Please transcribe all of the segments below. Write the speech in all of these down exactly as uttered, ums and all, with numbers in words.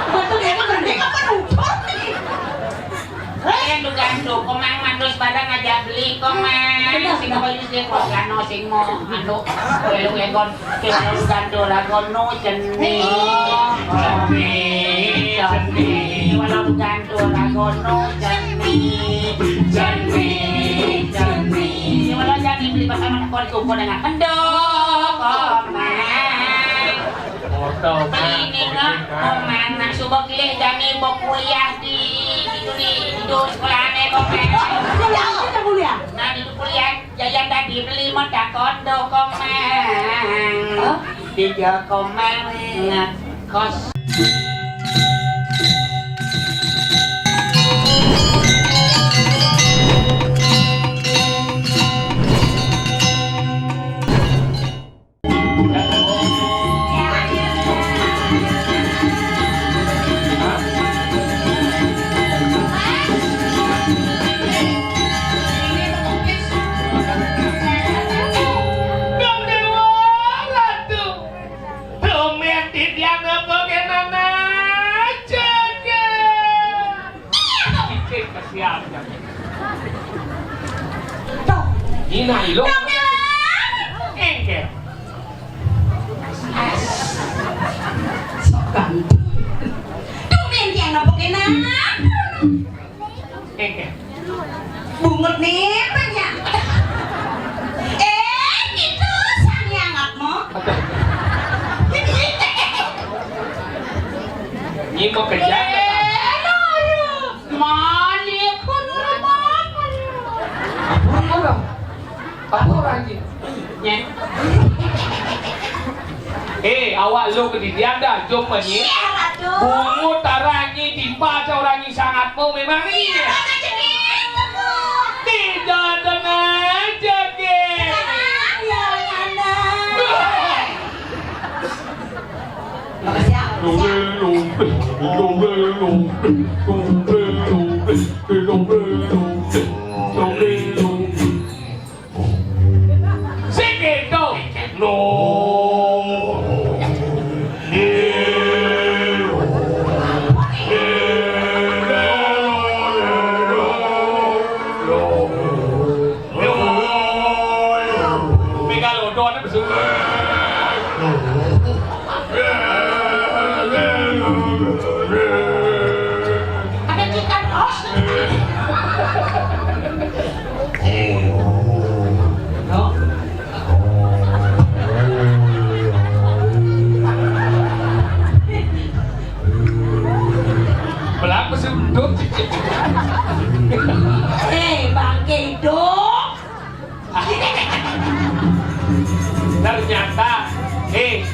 Betul ya, kan? Ini apa nutur nih? Ayan, dugan tu, Komang, mandus barang aja beli, Komang. Benar, sing benar. Bagus dia, kok gano, sing mau, anu, kalau egon, kalau dugan tu, lagono, jenih. Oh, jenih, jenih. Kalau dugan tu, lagono, jenih, jenih, jenih. Kalau jadi beli bersama, kau dukung dengan kendok, Komang. Foto. Ini nak, Komang, nak suba kilih jani bok kuliah di, di, di, di, di sekolahane, Komang. Kuliah apa kita kuliah? Nah, di kuliah, Yayan tadi beli mata kondo, Komang. Hah? Tiga, Komang, ngekos. Dong Dewa Ratu, tumben titiang bagaimana jaga. Cicing kesian. Tuh. Ina ilo. Dong Dewa. Engke. Sok ganteng. Tumben tiang nepuk enak. Engke. Bungut nih, ya. Eh, gitu, sang yang ngap mo. Nyi mau kerja. Eh, lo, lo. Mani pun rumah. Apa orang? Apa orang, Nyi? Nyeh. Eh, awak lu ke didian dah, jom, Nyi. Iya, Ratu. Bungut tarah, Nyi, tiba aja orang, Nyi, sangat mau memang, Nyi. Iya, Ratu, jadi itu, Bu. Tidak dengar, jadi. Iya, Nanda. Makasih, ya. Makasih, ya. Sing gitu. No. Megalodon apa sih? Ada chicken horse. Belak mesin hidup. Eh, bangke hidup. Ternyata, eh,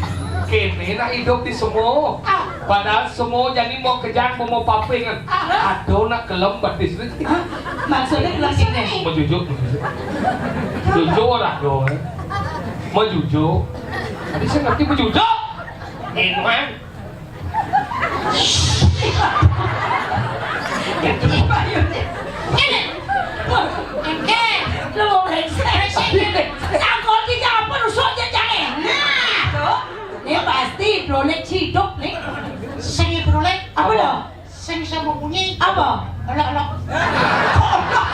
kene nak hidup di semua. Ah. Padahal semua jadi mau kejang, mau paping. Ah. Ada nak kelem batis ni. Ah, maksudnya kelem sini? Menjujuk. Jujur lah dong. Menjujuk. Tadi saya ngerti menjujuk. Ini kan. Ngene. Lu mau brengsek. Sangkol iki apa rusuk ya, Cak? Nah, tuh. Ini pasti hidrolik hidup nih. Sing hidrolik. Apa lo? Sing sama bunyi. Apa? Olok-olok. Kok olok?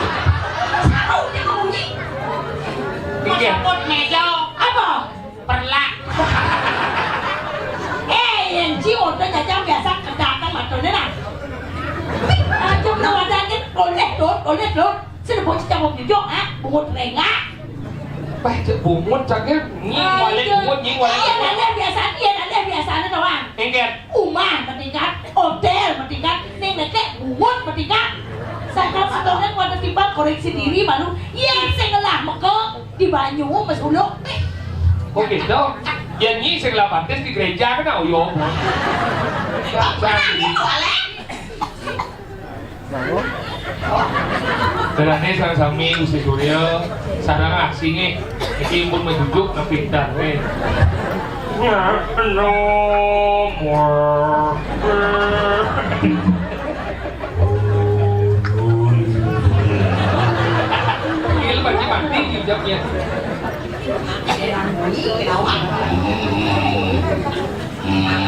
Saru dia mau bunyi. Iya. Masuk meja. Apa? Perlak. Eh, yang ci oto jajang biasa kedatang matone nah. Aja menawadane boleh, Dut, boleh, Dut. Sing bocah canggung jujur, ha? Bungut rengak. Bah, cek bungut, cek nyi balik bungut, nyi balik bungut. Iya, biasa, iya, biasa doang. Engket. Umah meningkat, hotel meningkat, ning nekek bungut meningkat. Saya kalau atau pada timbang koreksi diri baru, iya, saya ngelah meko. Di banyu, Mas Uluk. Kok gitu? Ya, nyi sing lapatis di gereja kan, oh, yo. Berarti sareng sami Gusti Surya, sareng aksi nggih. Iki pun menjujuk, tapi dah, eh. Ya, nomor. Iya, lu pasti mati hijabnya. Ada yang bunyi, kenapa? Hmm.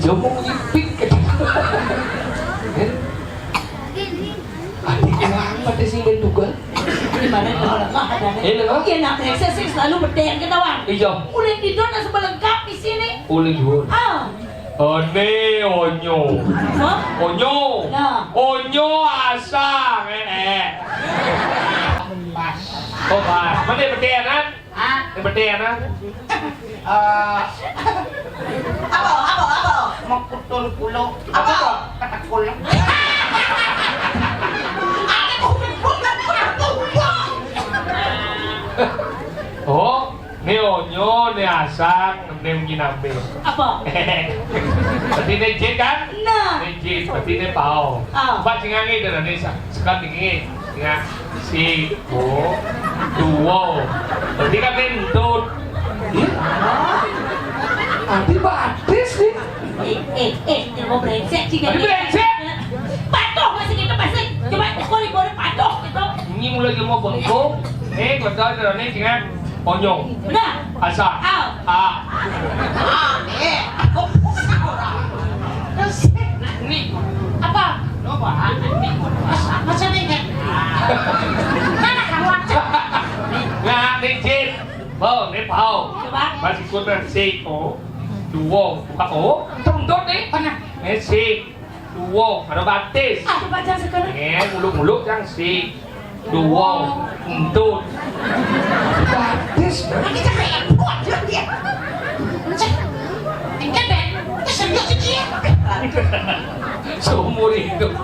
Yo mau ngipik. Eh? Adik kurang pada sing main tunggal. Di mana di mana mah adanya? Eh, lho. Iya, nak brengsek sih selalu beder ketahuan. Iya. Mulai tidur langsung melengkap di sini. Mulai tidur. Ah. One onyo. Hah? Onyo. Nah. Onyo asang, eh, eh. Pas. Oh, pas. Mana beder, kan? Hah? Yang beder, kan? Eh, apa, apa, apa? Mau kutul kulo. Apa? Apa? Kata kulo. Oh, ne onyo, ne asang, ne nyinambe. Apa? Berarti ne jin kan? Nah. Ne jin, berarti ne pao. Ah. Pak jingange darane sa-, sekat iki. Ingat, si, oh, duo. Berarti kan ne entut. Ih, ati batis nih. Eh, eh, eh, dia mau brengsek sih. Tapi brengsek. Patuh masih gitu, masih. Coba kok boleh patuh gitu. Ini mulai dia mau bengkok. Eh, kau tahu darane jingan. Onyo. Benar. Asa. Au. A. A, eh. Terus, nih. Apa? Coba, nih. Masa nih, kan? Mana kamu? Nah, nih, Jin. Bau, nih, bau. Coba. Masih kuat, sik, oh. Duo, buka, oh. Tuntut, nih. Mana? Nih, sik. Duo, ada batis. Ah, coba jangan sekarang. Eh, muluk-muluk yang si duo, entut. Batis. Ini kan repot dia. Cek. Ini kan deh. Itu serius sih dia. Seumur hidup.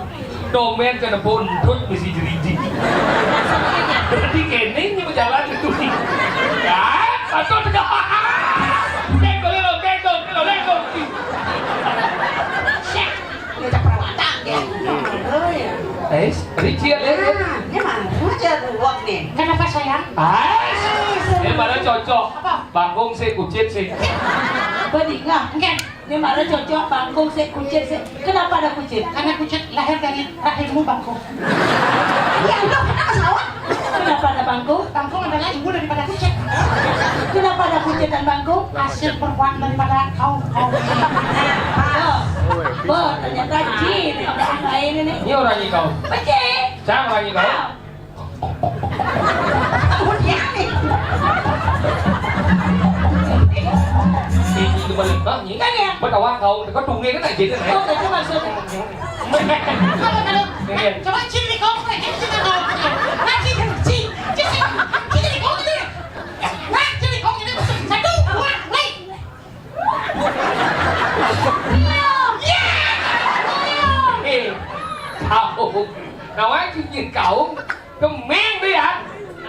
Domen kena bontut mesti jeriji. Berarti kene ini berjalan itu nih. Ya, patut tegak. Kekol, kekol, kekol, kekol. Cek. Ngajak perawatan, ya. Oh, ya. Eh, Richie, ya, ya. Nah, ini mah, aja ruwet nih. Kenapa, sayang? Ah, ini mana cocok? Apa? Bangkung sih, kucit sih. Badinga. Enggak. Ini mana cocok? Bangkung sih, kucit sih. Kenapa ada kucit? Karena kucit lahir dari rahimmu, Bangkung. Ya, lu kenapa sawah? Kenapa ada bangku? Bangku adalah ibu daripada kucing. Kenapa ada kucing dan bangku? Hasil perbuatan daripada kaum, kaum. Bo, bo, ternyata jin. Orang lain ini. Ini orang ini kau. Becik. Saya orang ini kau. Kau. Kemudian nih. Ini kembali kau ini. Kan ya? Pertama kau, kau tunggu kan aja deh. Oh, itu maksudnya. Kalau, kalau, coba ciri kau, coba ciri kau. Nah, ciri, ciri, ciri, ciri kau gitu. Nah, ciri kau gitu. Satu, dua, mulai. Iya. Eh, kau. Nah, wah, ciri kau. Kemeng dia.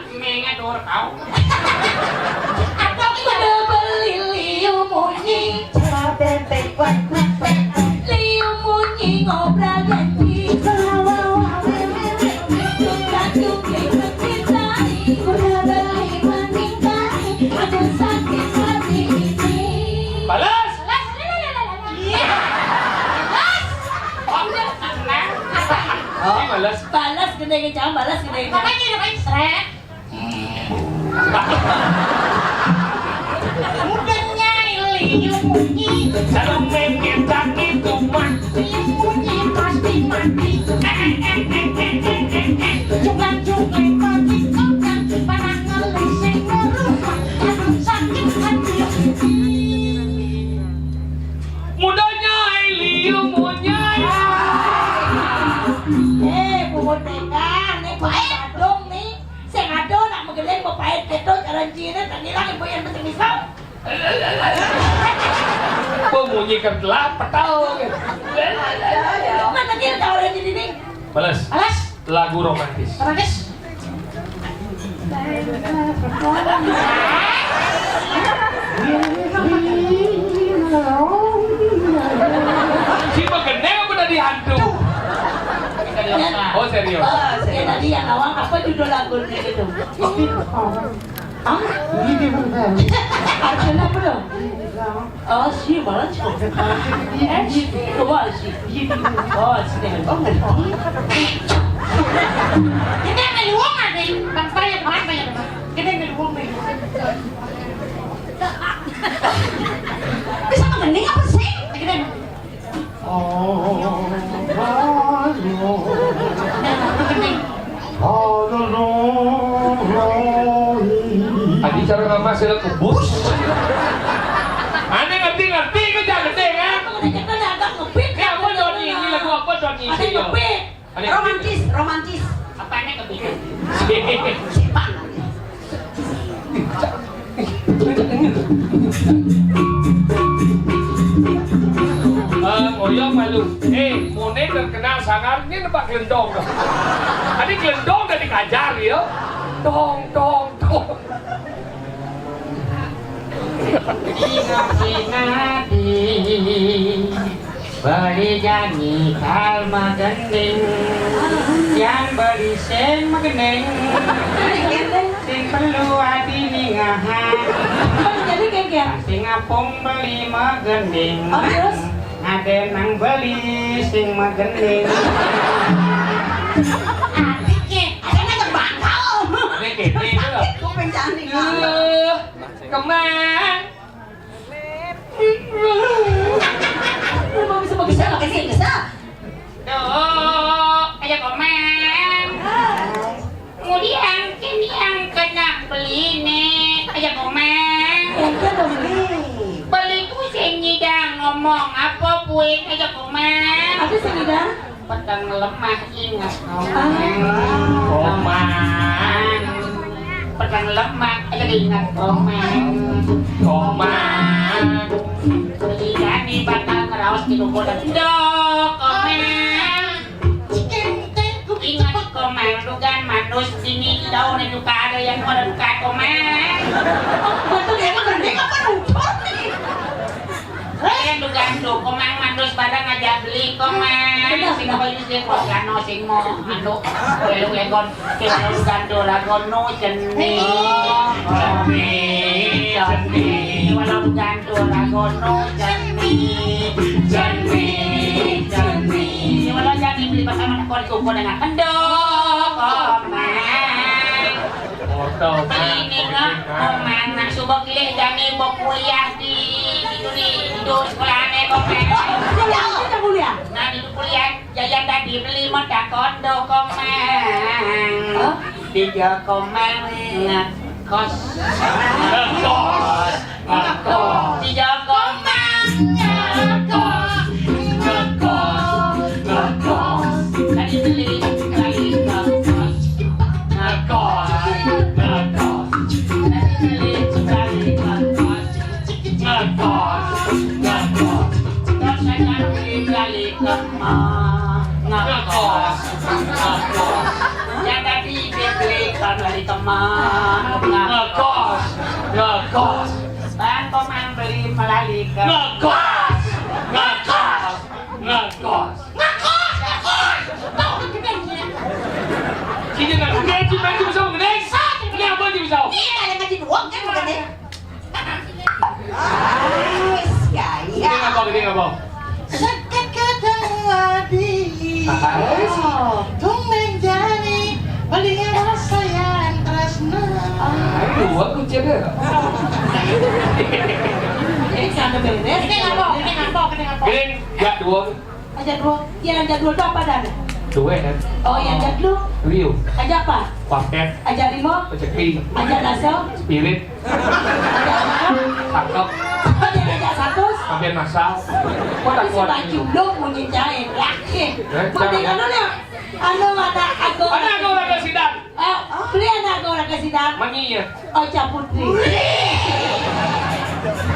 Kemeng ada orang kau. Apa kita beli liu munyi? Liu munyi ngobrol janji. Suka juga mencintai. Udah beli meninggal. Aku sakit hati ini. Balas. Iya. Balas. Oh, udah tenang. Oh. Balas. Balas gede kejam, balas gede kejam. Makanya udah main srek. Udah nyai liu munyi. Kalau main kentang itu mah. Liu munyi pasti mati. Cuman-cuman mati orang. Pada ngelising ngerumah. Aduh, sakit hati. Mudanya liu munyai. Eh, bungut tengah, nih baik dong nih. Sing ada nak megeling mau pahit gitu, jalan Cina tak ngilang ibu yang penting bisa. Pemunyi kertelah petau. Mana dia tahu yang jadi nih? Balas. Balas. Lagu romantis. Romantis. Si begene apa tadi hantu? Oh, serius. Oh, serius. Ya, tadi yang awal apa judul lagunya gitu? Ah, artinya apa dong? Oh, si malah cok. Eh, si, coba si. Oh, si. Oh, ngerti. Kita yang ngeluang ada, Bang Fahri, Bang Fahri. Kita yang ngeluang nih. Bisa mengening apa sih? Kita yang Tadi cara ngamas ya kebus. Ane ngerti-ngerti ke jangan ngerti kan? Ini apa Doni? Ini lagu apa Doni? Ada yang ngebeat. Romantis, romantis. Apa ane ngebeat? Siapa? Eh, ngoyong malu. Eh, mone terkenal sangar ini nebak gelendong. Tadi gelendong dari kajar ya. Tong tong tong. Ingat ingat di beli jani kal magending. Yang beli sen magending. Sing perlu adi ningahan. Jadi kayak sing apung beli magending. Oh, terus? Ada nang beli sing magending. Adik ke, ada nang bangkal. Ini kene itu loh. Kuping cantik. Eh, kemang. Lu mau bisa bagus apa sih? Bisa. Duh, aja komang. Kemudian kini yang kena beli nih, aja komang. Yang kena beli. Beli pusing nyidang ngomong apa puing aja komang. Apa sih nyidang? Peteng lemah ingat komang. Ah. Komang. Peteng lemah aja ingat komang. Komang. Beli jani bakal ngeraos di kuku dan dok komang. Ingat komang dugan manus dini di daun itu ada yang mau ada buka komang. Betul ya, bener. Apa lupa nih? Yang dugan tuh komang manus barang aja beli komang. Bener. Sing apa yus dia kos kano sing mau anu lelung legon. Kalau dugan tuh lagon no jenih. Jenih, jenih. Walau dugan tuh lagon no jenih. Jenih, jenih. Walau jadi beli pasangan kau di kuku dengan kendok komang. Foto, Mak. Ini nggak, komang nak subuh kilih jani mau kuliah di itu di itu sekolahane komang. Kuliah, kita kuliah. Nah, di kuliah jajan tadi beli mau takon do komang. Hah? Tiga komang ngekos. Ngekos. Ngekos. Tiga komang ngekos. Ngekos. Ngekos. Tadi beli kembali ngekos. Ngekos. Ngekos. Tadi beli kembali ngekos. Ngekos. Ngekos. Terus saya beli kembali kemang. Ngekos. Ngekos. Yang tadi beli kembali kemang. Ngekos. Ngekos. Bang Komang beli melali ke. Ngekos. Ngekos. Ngekos. Ngekos. Ngekos. Tahu kan kita ini. Sini nak ngaji ngaji bisa mengenai. Ini apa ngaji bisa? Iya, ada ngaji doang kan bukan ya? Ais, gaya. Gede ngapa? Gede ngapa? Seket ketemu Adi. Ais. Tumben jani beli rasa yang tresno. Ayo, dua kuncinya. Ini sana beres. Ini ngapa? Ini ngapa? Ini ngapa? Gede, ya dua. Aja dua. Yang aja dua itu apa dan? Dua kan? Oh, yang aja dua. Rio. Aja apa? Paket. Aja lima. Rezeki. Aja naso. Spirit. Aja lengkap. Cakep. Aja aja satu. Sampai masal. Kok tak kuat? Baju lu munyi jahit. Yakin. Eh, mending anu nih. Anu ada aku. Ada aku ada sidan. Eh, beli anak aku orang ke sidan. Mani ya. Ocha Putri.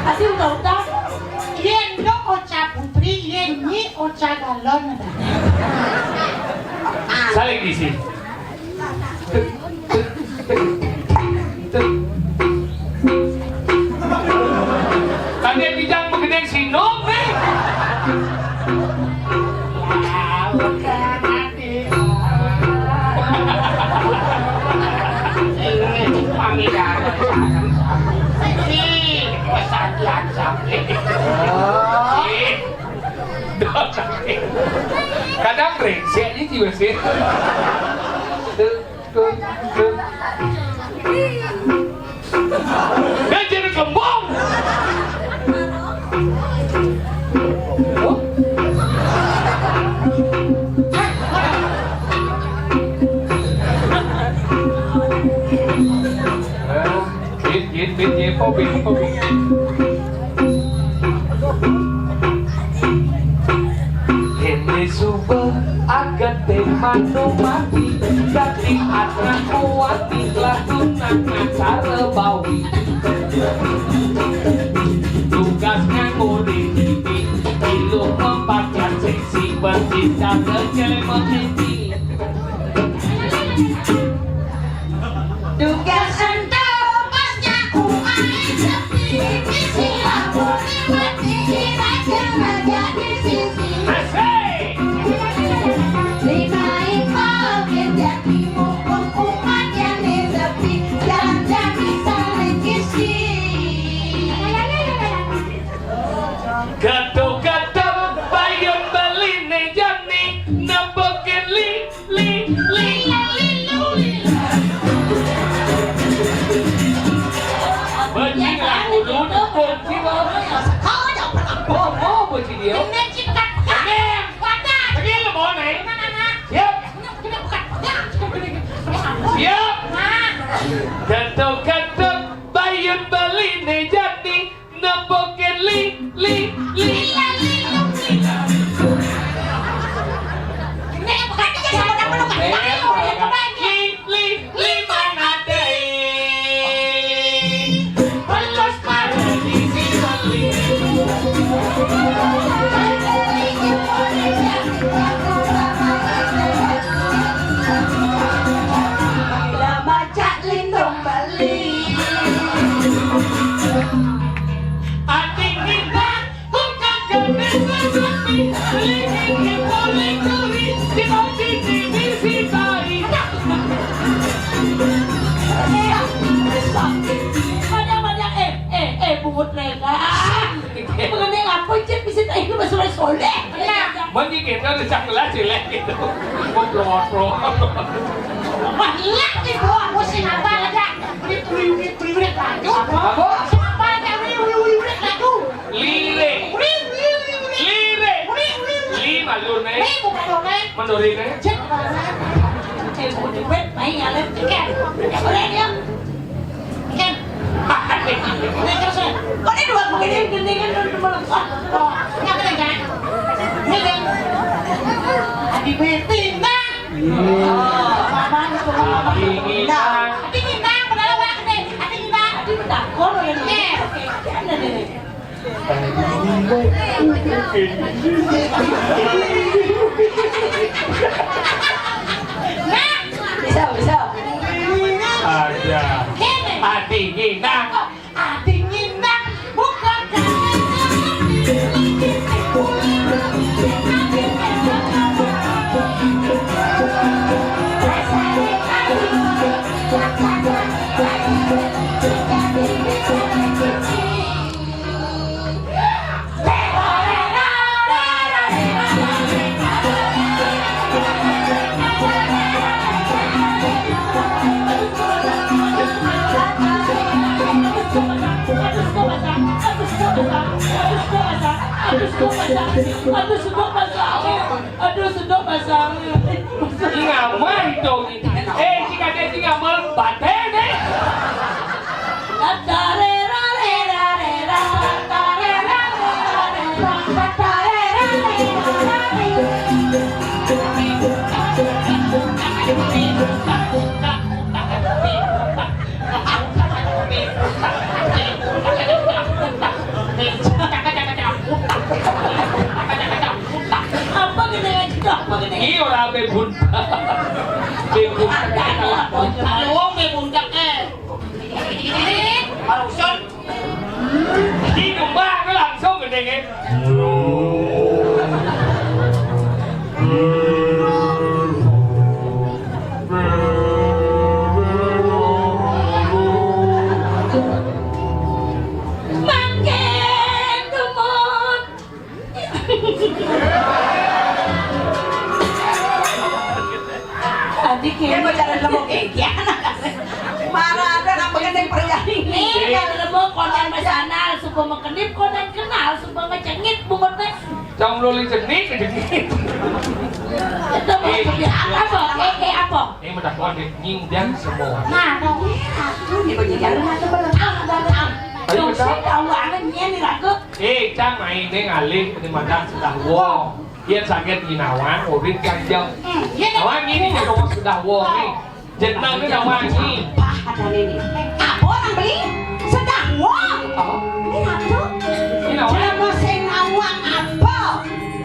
Asli udah udah. Yen do Ocha Putri, yen nyi Ocha Galon. Saling diisi. Tadi yang bidang begedeng sinong, eh. Kadang brengsek ini juga sih. Tuh, tuh, tuh. Dia jadi kembang. Kéné suba agate manu mati, dadi anak kuwati lagu nang acara bawi. Tugas nganggo D V D, ilu empat seksi, bercinta ke cewek menghenti. Tugas ento pas nyaku main sepi, bisi lampu dimati, raja-raja di sisi. Asik. Lima ikhlas jadi mumpung umat yang di sepi, jalan jadi saling isi. Gaduh-gaduh bayun beliné jani, nepukin li, li, li, li, li, li. Bajing lah ulun, bajing lah. Kau aja pernah bobo, bajing dia. Ini cikat. Ini. Wadah. Ini lu mau, Neng? Mana, mana? Siap. Ini, ini bukan. Siap. Nah. Gaduh-gaduh bayun beliné jani, nepukin li, li, li. Li, li, li, mana deh? Pelus pada di si beli. Bila baca lindung beli. Ati kita bukan kena sesuatu. Beli ini boleh kuri. Kita sini bisi tari. Banyak-banyak, eh, eh, eh, bungut rega. Mengenai apa, Cik, bisa tak itu masalah soleh. Nah. Mending kita ada cak kelas jelek gitu. Ngobrol-ngobrol. Wah, iya, ibu, aku sih apa aja. Beri, beri, beri, beri, beri, laju. Apa? Apa? Apa aja, beri, beri, beri, beri, laju. Lire. Beri, beri, beri, beri. Lire. Beri, beri, beri. Lima, lu, Nek. Nih, bukan lo, Nek. Menurut, Nek. Cek, mana? Eh, mau duit, main ngalem tiket. Boleh, dia. Ken. Ini terus, ya. Kok ini dua begini, gendingan dulu, dulu. Oh, ini apa nih, Ken? Ini, Ken. Adi Betina. Oh, apa itu? Adi Gina. Adi Gina, padahal orang gede. Adi Gina. Adi Betakon, orang ini. Iya. Oke, oke, ada deh. Nah. Bisa, bisa. Ada. Adi Gina. Adi Gina. Bukan. Aduh, sedap masak. Aduh, sedap masak. Aduh, sedap masak. Ngamai dong. Eh, jika dia tinggal malam batin, eh. Apa gini aja, apa gini? Iya, orang abe bunta. Abe bunta. Ada, ada, ada. Ada wong be bunta, eh. Barusan. Di domba ke langsung gedenge. Mangke tumut. Tadi kene pacaran lembok iki anak. Marah ada nak pengen perjani. Nih, kalau lembok konten pesanal, suka makedip konten kenal, suka ngecengit bungut teh. Cang loli jenik, jenik. Itu maksudnya apa, Bang? Eh, eh, apa? Mata kuat deh, nying dan semua. Nah, dong, satu nih bagi jalan satu beletang beletang. Dong, saya tahu banget nyén nih lagu. Eh, cang main deh ngalih penyematan sedah wong. Yén sagét nyinawan, urip ganjeng. Hmm, iya deh. Nawan ini nih dong sedah wong nih. Jeneng nih nawan ini. Pah ada ini. Apa orang beli? Sedah wong. Oh, Ini apa tuh? Ini nawan. Jago sing nawang apa?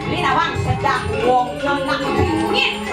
Ini nawang sedah wong nyonak bingit.